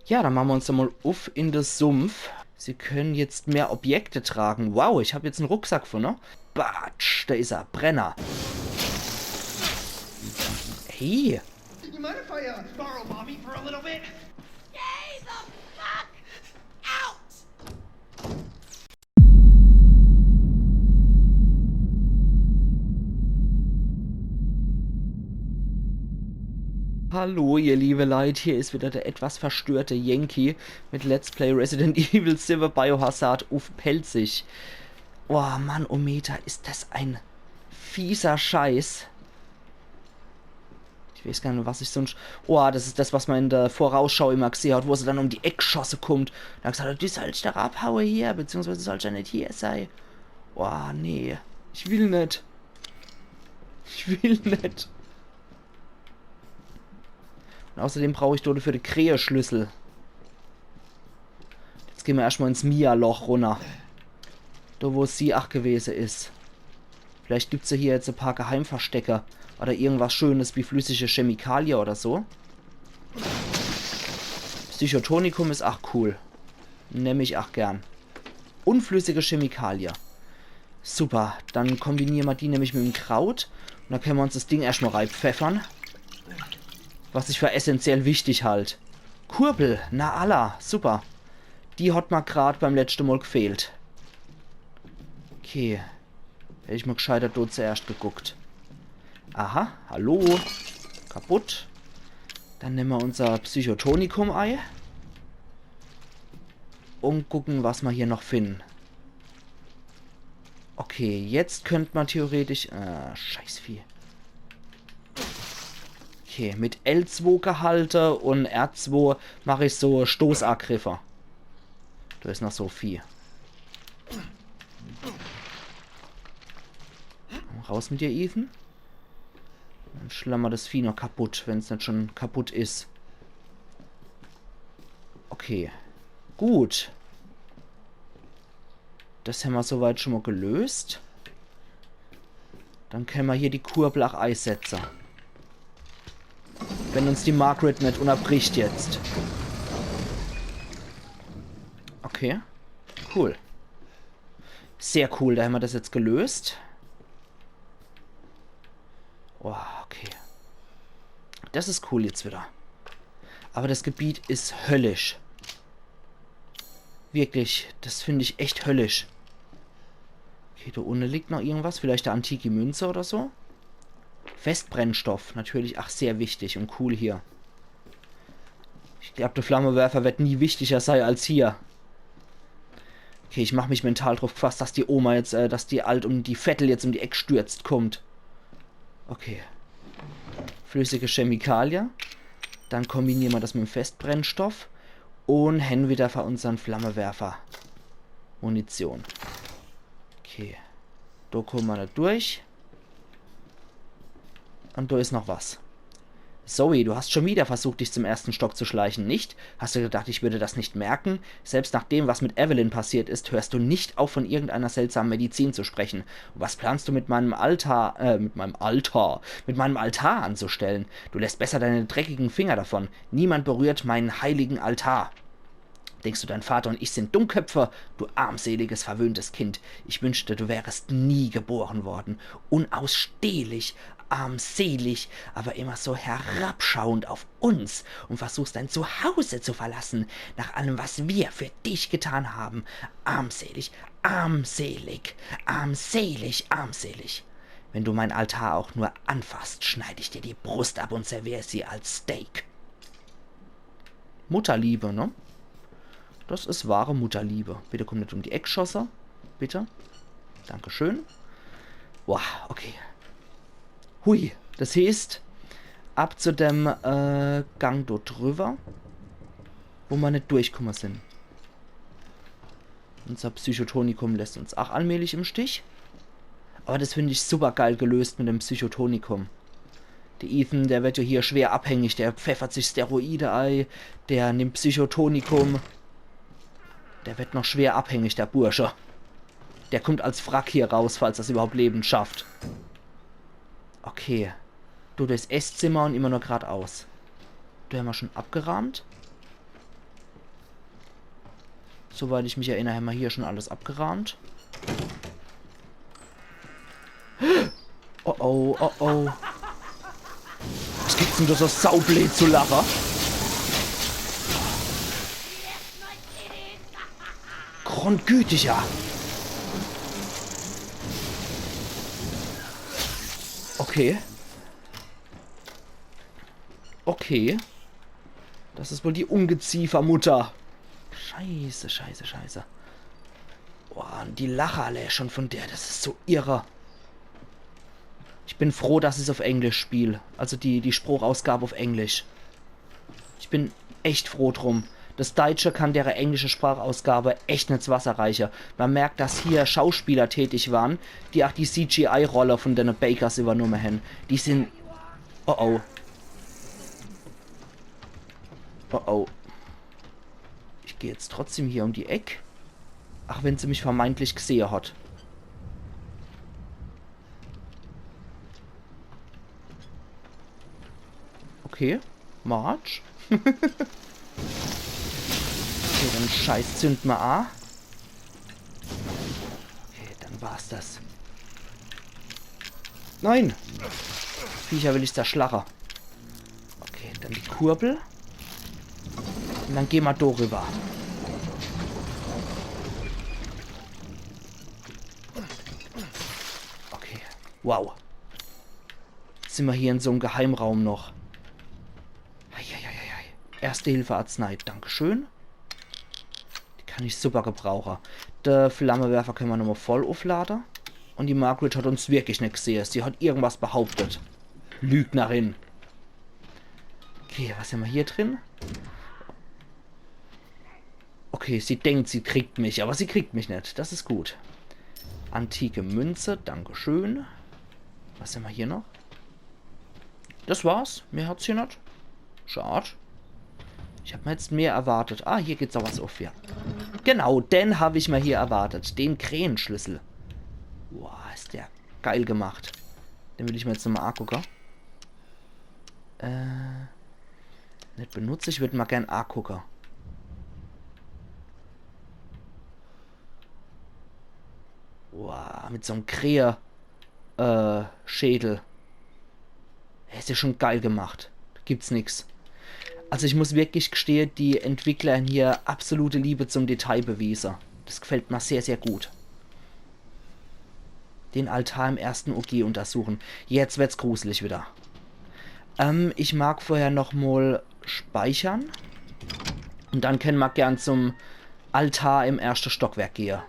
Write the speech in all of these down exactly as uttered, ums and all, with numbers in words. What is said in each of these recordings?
Ja, dann mache mer uns doch mol uff in de Sumpf. Sie können jetzt mehr Objekte tragen. Wow, ich hab jetzt en Rucksack vun, ne? Batsch, do is er. Brenner. Hey. You mind if I uh, borrow mommy for a little bit? Stay the fuck out! Hallo, ihr liebe Leit, hier is wieder der etwas verstörte Yankee mit Let's Play Resident Evil siwwe Biohazard uff Pälzisch. Oh Mann, oh Meter, is das en fieser Scheiß. Ich weeß gar net, was ich sunscht. Oh, das is das, was mer in de Vorausschau immer gsehe hat, wo se dann um die Eck gschosse kummt. Dann gsacht hat, du sollscht doch abhaue hier, beziehungsweise sollscht ja net hier sei. Oh, nee. Ich will net. Ich will net. Un außerdem brauch ich do dafür de Kräheschlüssel. Jetzt gehn mer erscht mol ins Mia-Loch runner. Do, wo sie ach gewese is. Vielleicht gibt's ja hier jetzt e paar Geheimverstecke. Oder irgendwas Schönes wie flüssige Chemikalie oder so. Psychotonikum is ach cool. Nemm ich ach gern. Unflüssige Chemikalie. Super, dann kombiniere mer die nämlich mit em Kraut. Un dann kenne mer uns das Ding erscht mol reipfeffere. Was ich für essentiell wichtig halt. Kurbel, na alla, super. Die hat mer grad beim letschte Mol gfehlt. Okay. Hätt ich mol gscheiter do zuerscht geguckt. Aha, hallo. Kaputt. Dann nemme mer unser Psychotonikum ei. Un gucke, was mer hier noch finne. Okay, jetzt könnt mer theoretisch... Äh, Scheißvieh. Okay, mit L zwei Gehalte un R zwei mach ich so Stoßagriffe. Do is noch so Vieh. Raus mit dir, Ethan. Dann schlamme mer das Vieh noch kaputt, wenn's net schon kaputt is. Okay. Gut. Das hämmer soweit schon mol gelöst. Dann kenne mer hier die Kurbel ach eisetze. Wenn uns die Margaret net unnerbricht jetzt. Okay. Cool. Sehr cool, do hämmer das jetzt gelöst. Oh, okay. Das is cool jetzt wieder. Aber das Gebiet is höllisch. Wirklich, das find ich echt höllisch. Okay, do unne liegt noch irgendwas. Vielleicht e antiki Münze oder so. Festbrennstoff, natürlich. Ach, sehr wichtig un cool hier. Ich glaab, de Flammewerfer werd nie wichtiger sei als hier. Okay, ich mach mich mental druff gfasst, dass die Oma jetzt, äh, dass die Alt um die Vettel jetzt um die Eck stürzt kummt. Okay. Flüssige Chemikalie. Dann kombiniere mer das mit em Festbrennstoff. Un hen wieder fer unsern Flammewerfer. Munition. Okay. Do kumme mer net durch. Un do is noch was. Zoe, du hast schon wieder versucht, dich zum ersten Stock zu schleichen, nicht? Hast du gedacht, ich würde das nicht merken? Selbst nach dem, was mit Evelyn passiert ist, hörst du nicht auf, von irgendeiner seltsamen Medizin zu sprechen. Und was planst du mit meinem Altar, äh, mit meinem Altar, mit meinem Altar anzustellen? Du lässt besser deine dreckigen Finger davon. Niemand berührt meinen heiligen Altar. Denkst du, dein Vater und ich sind Dummköpfe? Du armseliges, verwöhntes Kind. Ich wünschte, du wärest nie geboren worden. Unausstehlich, armselig, aber immer so herabschauend auf uns und versuchst, dein Zuhause zu verlassen, nach allem, was wir für dich getan haben. Armselig, armselig, armselig, armselig. Wenn du mein Altar auch nur anfasst, schneide ich dir die Brust ab und serviere sie als Steak. Mutterliebe, ne? Das is wahre Mutterliebe. Bitte komm net um die Eck gschosse. Bitte. Dankeschön. Boah, okay. Hui, das heeßt, ab zu dem, äh, Gang dort drüber, wo mer net durchkumme sin. Unser Psychotonikum lässt uns ach allmählich im Stich. Aber das find ich super geil gelöst mit dem Psychotonikum. Der Ethan, der werd ja hier schwer abhängig. Der pfeffert sich Steroide ei, der nimmt Psychotonikum. Der werd noch schwer abhängig, der Bursche. Der kummt als Wrack hier raus, falls er's überhaupt lebend schafft. Okay. Do durchs Esszimmer un immer nur gradaus. Do hämmer schon abgerahmt. Soweit ich mich erinner, hämmer hier schon alles abgeraamt. Oh oh, oh oh. Was gibt's denn do so saubleed zu lache? Grundgütiger. Okay. Okay. Das is wohl die Ungeziefermutter. Scheiße, scheiße, scheiße. Boah, un die Lache allee schon von der, das is so irre. Ich bin froh, dass ich's auf Englisch spiel. Also die, die Sprachausgab auf Englisch. Ich bin echt froh drum. Das Deitsche kann dere englische Sprachausgabe echt net 's Wasser reiche. Man merkt, dass hier Schauspieler tätig waren, die ach die C G I-Rolle von dene Bakers übernumme hän. Die sin... Oh oh. Oh oh. Ich geh jetzt trotzdem hier um die Eck. Ach wenn se mich vermeintlich gsehe hat. Okay. Marge. Okay, den Scheiß zünd mer a. Okay, dann war's das. Nein! Viecher will ich zerschlache. Okay, dann die Kurbel. Un dann geh mer do riwwer. Okay. Wow. Jetzt sin mer hier in so'm Geheimraum noch. Eieieiei. Erste-Hilfe-Arznei. Dankeschön. Die kann ich super gebrauche. De Flammewerfer kenne mer nochmol voll ufflade. Un die Margaret hat uns wirklich net gsehe. Sie hat irgendwas behauptet. Lügnerin. Okay, was hämmer hier drin? Okay, sie denkt, sie kriegt mich, aber sie kriegt mich net. Das is gut. Antike Münze, dankeschön. Was hämmer hier noch? Das war's. Mehr hat's hier net. Schad. Ich hab mer jetzt mehr erwartet. Ah, hier geht's ach was uff, ja. Genau, den hab ich mer hier erwartet. Den Krähenschlüssel. Boah, is der geil gemacht. Den will ich mer jetzt nochmol agucke. Äh, net benutzt. Ich würd mol gern agucke. Wow, mit so'm Krähe, äh, Schädel. Is ja schon geil gemacht. Do gibt's nix. Also ich muss wirklich gestehe, die Entwickler hän hier absolute Liebe zum Detail bewiese. Das gefällt mer sehr, sehr gut. Den Altar im ersten O G untersuchen. Jetzt wird's gruselig wieder. Ähm, ich mag vorher nochmol speichere. Un dann kenne mer gern zum Altar im erschte Stockwerk gehe.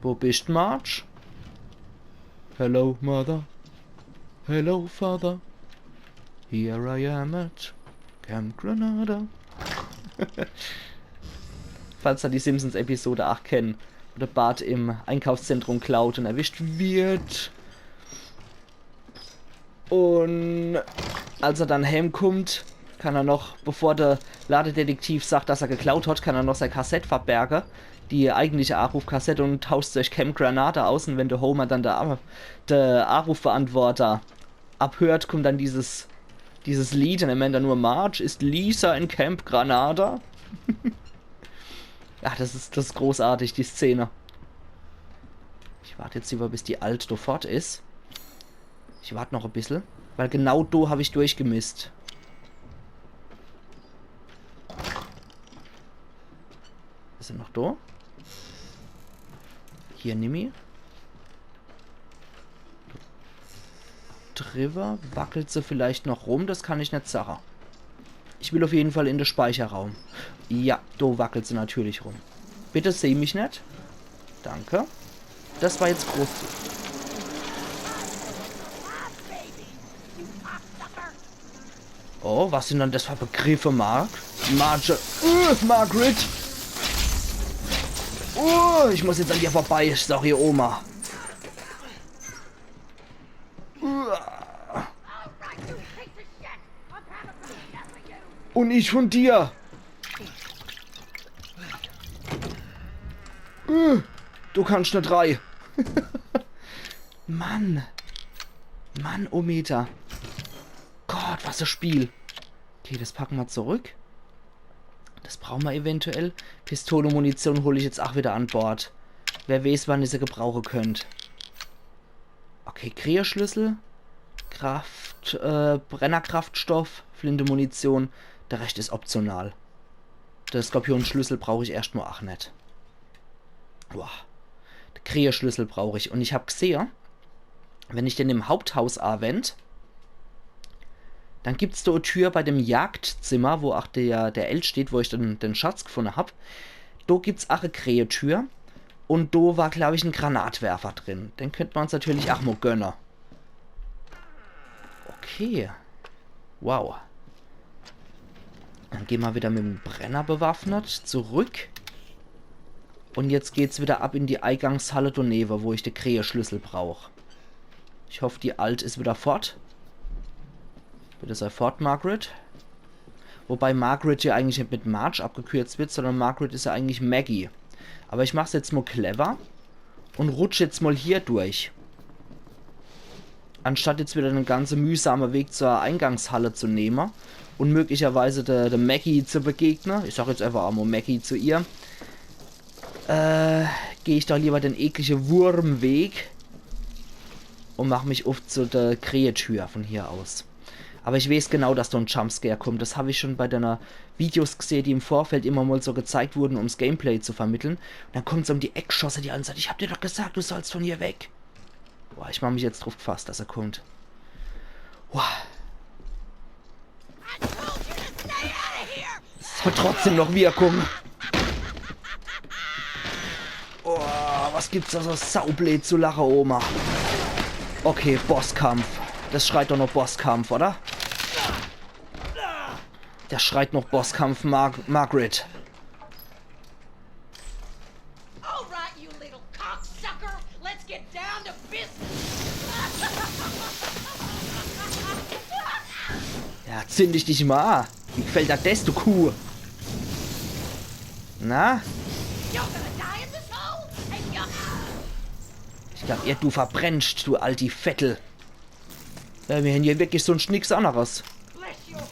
Wo bist, Marge? Hello, Mother. Hello, Father. Here I am at Camp Granada. Falls er die Simpsons-Episode acht kennt, wo de Bart im Einkaufszentrum klaut un erwischt wird. Un als er dann heimkummt, kann er noch, bevor de Ladedetektiv sagt, dass er geklaut hat, kann er noch sei Kassett verberge, die eigentliche Aaruf-Kassett, un tauscht sich Camp Granada aus. Un wenn de Homer dann de, A- de Aarufbeantworter abhört, kummt dann dieses, dieses Lied un er meint dann nur: „Marge, ist Lisa in Camp Granada?“ Ja, das is, das is großartig, die Szene. Ich wart jetzt lieber, bis die Alt do fort is. Ich wart noch e bissel, weil genau do hab ich durchgemisst. Is er noch do? Hier, nimmi. Driwwer wackelt se vielleicht noch rum, das kann ich net sache. Ich will auf jeden Fall in de Speicherraum. Ja, do wackelt se natürlich rum. Bitte seh mich net. Danke. Das war jetzt groß. Oh, was sin dann das für Begriffe, Mark? Marge. Äh, Margaret! Oh, ich muss jetzt an dir vorbei, sorry, Oma. Un ich von dir. Äh, du kannst net rei. Mann. Mann, oh Meter. Gott, was e Spiel. Okay, das packe mer zurück. Das brauche mer eventuell. Pistole, Munition hol ich jetzt ach wieder an Bord. Wer weeß, wann ich se gebrauche könnt. Okay, Kräheschlüssel. Kraft, äh, Brennerkraftstoff, Flinte, Munition. Der Rescht is optional. De Skorpionschlüssel brauch ich erscht mol ach net. Boah. De Kräheschlüssel brauch ich. Un ich hab gsehe, wenn ich den im Haupthaus awend, dann gibt's do e Tür bei dem Jagdzimmer, wo ach der, der L steht, wo ich den, den Schatz gefunne hab. Do gibt's ach e Krähetür. Un do war, glaub ich, en Granatwerfer drin. Den könnt mer uns natürlich ach mol gönne. Okay. Wow. Dann gehn mer wieder mit'm Brenner bewaffnet zurück. Un jetzt geht's wieder ab in die Eigangshalle donewe, wo ich de Kräheschlüssel brauch. Ich hoff, die Alt is wieder fort. Bitte sei fort, Margaret. Wobei Margaret ja eigentlich net mit Marge abgekürzt wird, sondern Margaret is ja eigentlich Maggie. Aber ich mach's jetzt mol clever un rutsch jetzt mol hier durch. Anstatt jetzt wieder den ganze mühsame Weg zur Eingangshalle zu nehme un möglicherweise de, de Maggie zu begegne, ich sag jetzt einfach ach mol Maggie zu ihr, äh, geh ich doch lieber den eklige Wurmweg un mach mich uff zu de Krähetür von hier aus. Aber ich weeß genau, dass do en Jumpscare kommt. Das hab ich schon bei deiner Videos gsehe, die im Vorfeld immer mol so gezeigt wurden, ums Gameplay zu vermitteln. Un dann kommt se um die Eck geschosse, die an un sagt: „Ich hab dir doch gesagt, du sollst von hier weg.“ Boah, ich mach mich jetzt druff gefasst, dass er kommt. Boah. Es hat trotzdem noch Wirkung. Oh, was gibt's do so saublöd zu lache, Oma? Okay, Bosskampf. Das schreit doch noch Bosskampf, oder? Das schreit noch Bosskampf, Mar Margaret. All right, you little cocksucker, let's get down to business. Ja, zünd ich dich mol a. Wie gefällt dir das, du Kuh? Na? You're gonna die in this hole, and you're Ich glaub eher, du verbrennst, du alti Vettel. Ja, mir hän hier wirklich sunscht nix anneres. Bless your heart.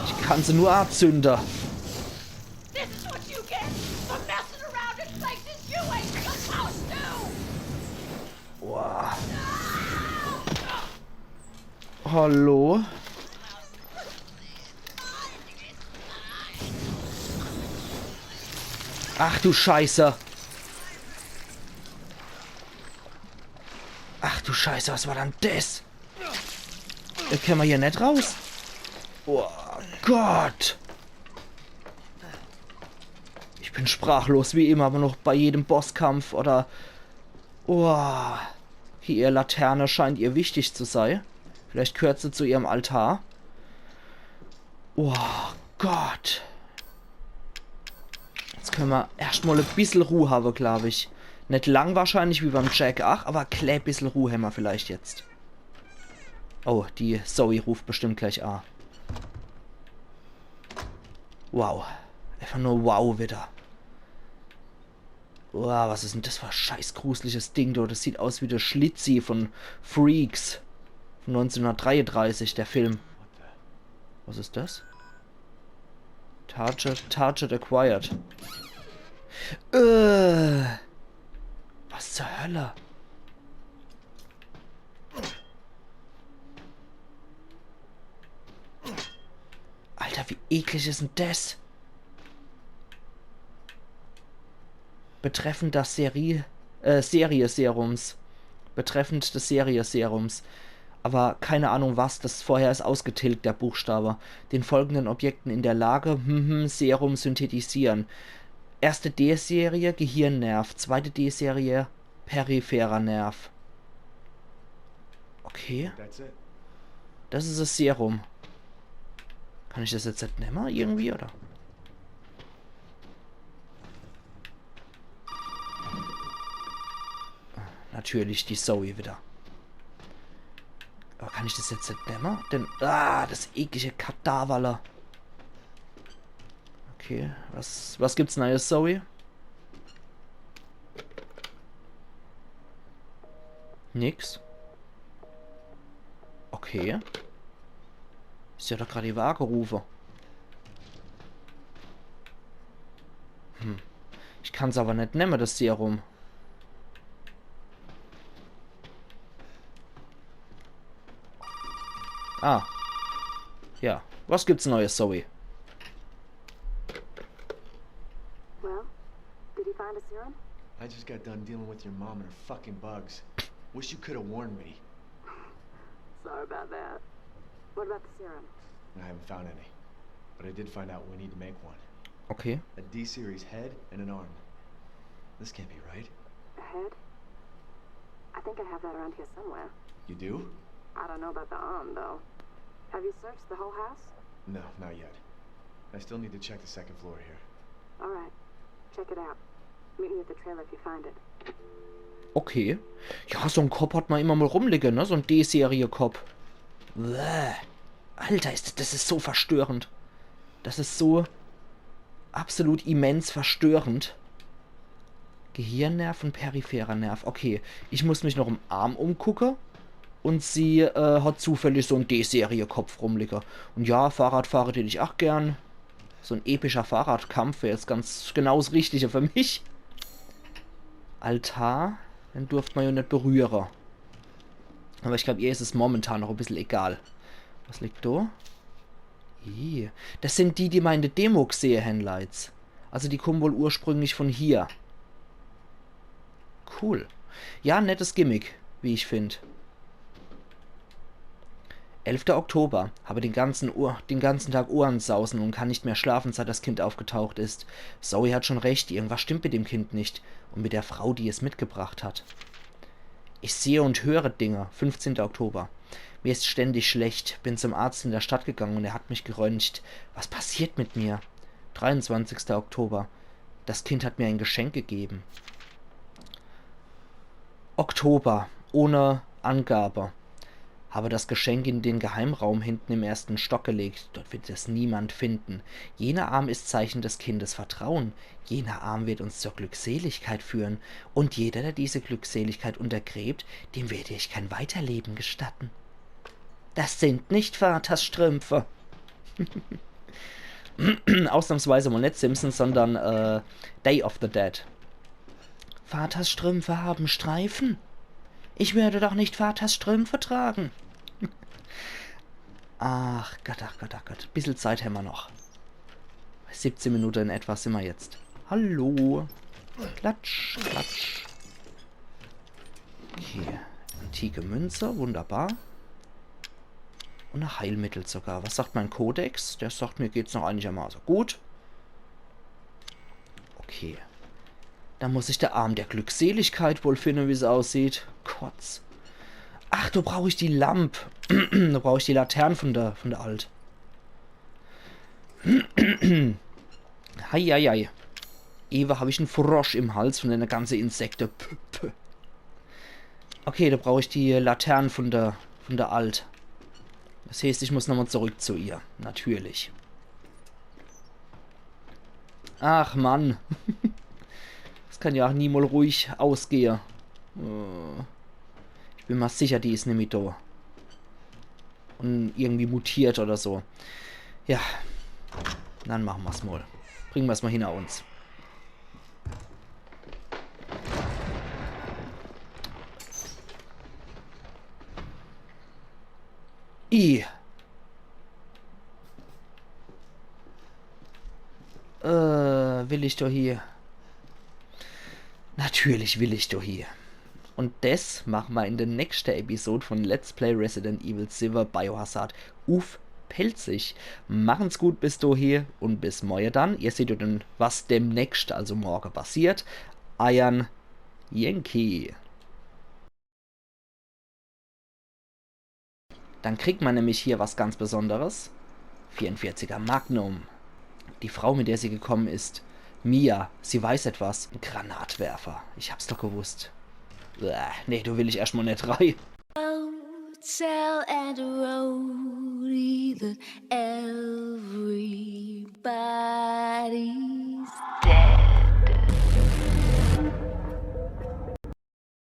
Ich kann se nur azünde. This is what you get for messing around in places you ain't supposed to. Boah. Hallo? Ach du Scheiße. Ach du Scheiße, was war dann das? Do kenne mer hier net raus. Oh Gott. Ich bin sprachlos, wie immer, aber noch bei jedem Bosskampf oder... Oh. Hier, ihr Laterne scheint ihr wichtig zu sei. Vielleicht gehört se zu ihrem Altar. Oh Gott. Jetzt kenne mer erscht mol e bissel Ruh hawe, glaub ich. Net lang wahrscheinlich wie beim Jack, ach, aber e klä bissel Ruh hämmer vielleicht jetzt. Oh, die Zoe ruft bestimmt gleich a. Wow. Einfach nur wow wieder. Wow, was is denn das für e scheiß gruseliges Ding do? Das sieht aus wie der Schlitzi von Freaks. Von neunzehnhundertdreiunddreißig, der Film. Was is das? Target, Target acquired. Äh, was zur Hölle? Alter, wie eklig is denn das? Betreffend des Serie, äh, Serie-Serums. Betreffend des Serie-Serums. Aber keine Ahnung was, das vorher is ausgetilgt, der Buchstabe. Den folgenden Objekten in der Lage, hm, hm, Serum synthetisieren. Erste D-Serie, Gehirnnerv. Zweite D-Serie, peripherer Nerv. Okay. That's it. Das is das Serum. Kann ich das jetzt net nemme irgendwie, oder? Natürlich die Zoe wieder. Aber kann ich das jetzt net nemme? Denn, ah, das eklige Kadaverle. Okay, was, was gibt's Neues, Zoe? Nix. Okay. Okay. Sie hat doch grad die Wache gerufe. Hm. Ich kann's aber net nemme, das Serum. Ah. Ja. Was gibt's Neues, Zoe? Well, did you find a serum? I just got done dealing with your mom and her fucking bugs. Wish you could have warned me. Sorry about that. What about the serum? I haven't found any. But I did find out we need to make one. Okay. A D series head and an arm. This can't be right. A head? I think I have that around here somewhere. You do? I don't know about the arm, though. Have you searched the whole house? No, not yet. I still need to check the second floor here. All right. Check it out. Meet me at the trailer if you find it. Okay. Ja, so en Kopp hat ma immer mal rumliege, ne? So en D-Serie-Kopp. Bäh. Alter, ist, das ist so verstörend. Das ist so absolut immens verstörend. Gehirnnerv und peripherer Nerv. Okay, ich muss mich noch im Arm umgucke. Und sie äh, hat zufällig so en D-Serie-Kopp rumliege. Und ja, Fahrrad fahre tät ich ach gern. So en epischer Fahrradkampf wär jetzt ganz genau das Richtige für mich. Altar, den durft ma ja net berühre. Aber ich glaub, ihr ist es momentan noch e bissel egal. Was liegt do? Ih, das sind die, die ma in de Demo gsehe hen, Leits. Also die kommen wohl ursprünglich von hier. Cool. Ja, nettes Gimmick, wie ich find. Elfter Oktober. Habe den ganzen, Ohr, den ganzen Tag Ohrensausen und kann nicht mehr schlafen, seit das Kind aufgetaucht ist. Zoe hat schon recht, irgendwas stimmt mit dem Kind nicht. Und mit der Frau, die es mitgebracht hat. Ich sehe und höre Dinge. Fünfzehnter Oktober. Mir ist ständig schlecht. Bin zum Arzt in der Stadt gegangen und er hat mich geröntgt. Was passiert mit mir? Dreiundzwanzigster Oktober. Das Kind hat mir ein Geschenk gegeben. Oktober. Ohne Angabe. Habe das Geschenk in den Geheimraum hinten im ersten Stock gelegt. Dort wird es niemand finden. Jener Arm ist Zeichen des Kindes Vertrauen. Jener Arm wird uns zur Glückseligkeit führen. Und jeder, der diese Glückseligkeit untergräbt, dem werde ich kein Weiterleben gestatten. Das sind nicht Vaters Strümpfe. Ausnahmsweise mal net Simpsons, sondern äh, Day of the Dead. Vaters Strümpfe haben Streifen? Ich werde doch nicht Vaters Strümpfe tragen. Ach Gott, ach Gott, ach Gott. Bissel Zeit hämmer noch. Siebzehn Minuten in etwa sind wir jetzt. Hallo. Klatsch, klatsch. Okay. Antike Münze, wunderbar. Und ein Heilmittel sogar. Was sagt mein Kodex? Der sagt, mir geht's noch einigermaßen gut. Okay. Da muss ich der Arm der Glückseligkeit wohl finden, wie's aussieht. Kotz. Ach, da brauch ich die Lamp. Da brauch ich die Latern von der, von der Alt. Heieiei. Ewe hab ich en Frosch im Hals von dene ganze Insekte. P, p. Okay, da brauch ich die Latern von der, von der Alt. Das heißt, ich muss nochmal zurück zu ihr. Natürlich. Ach Mann. Das kann ja auch nie mal ruhig ausgehe. Äh, ich bin mal sicher, die is nimmi do. Und irgendwie mutiert oder so. Ja. Dann machen wir's mal. Bringen wir's mal hinter uns. I. Äh, will ich doch hier. Natürlich will ich doch hier. Und des machen wir in der nächsten Episode von Let's Play Resident Evil sieben Biohazard uff Pälzisch. Machen's gut bis dohie und bis morje dann. Ihr seht ja dann, was demnächst, also morge, passiert. Eiern Yankee. Dann kriegt man nämlich hier was ganz Besonderes. Vierundvierziger Magnum. Die Frau, mit der sie gekommen ist. Mia, sie weiß etwas. Ein Granatwerfer. Ich hab's doch gewusst. Bäh, nee, do will ich erscht mal net rei. Hotel and a roadie that everybody's dead.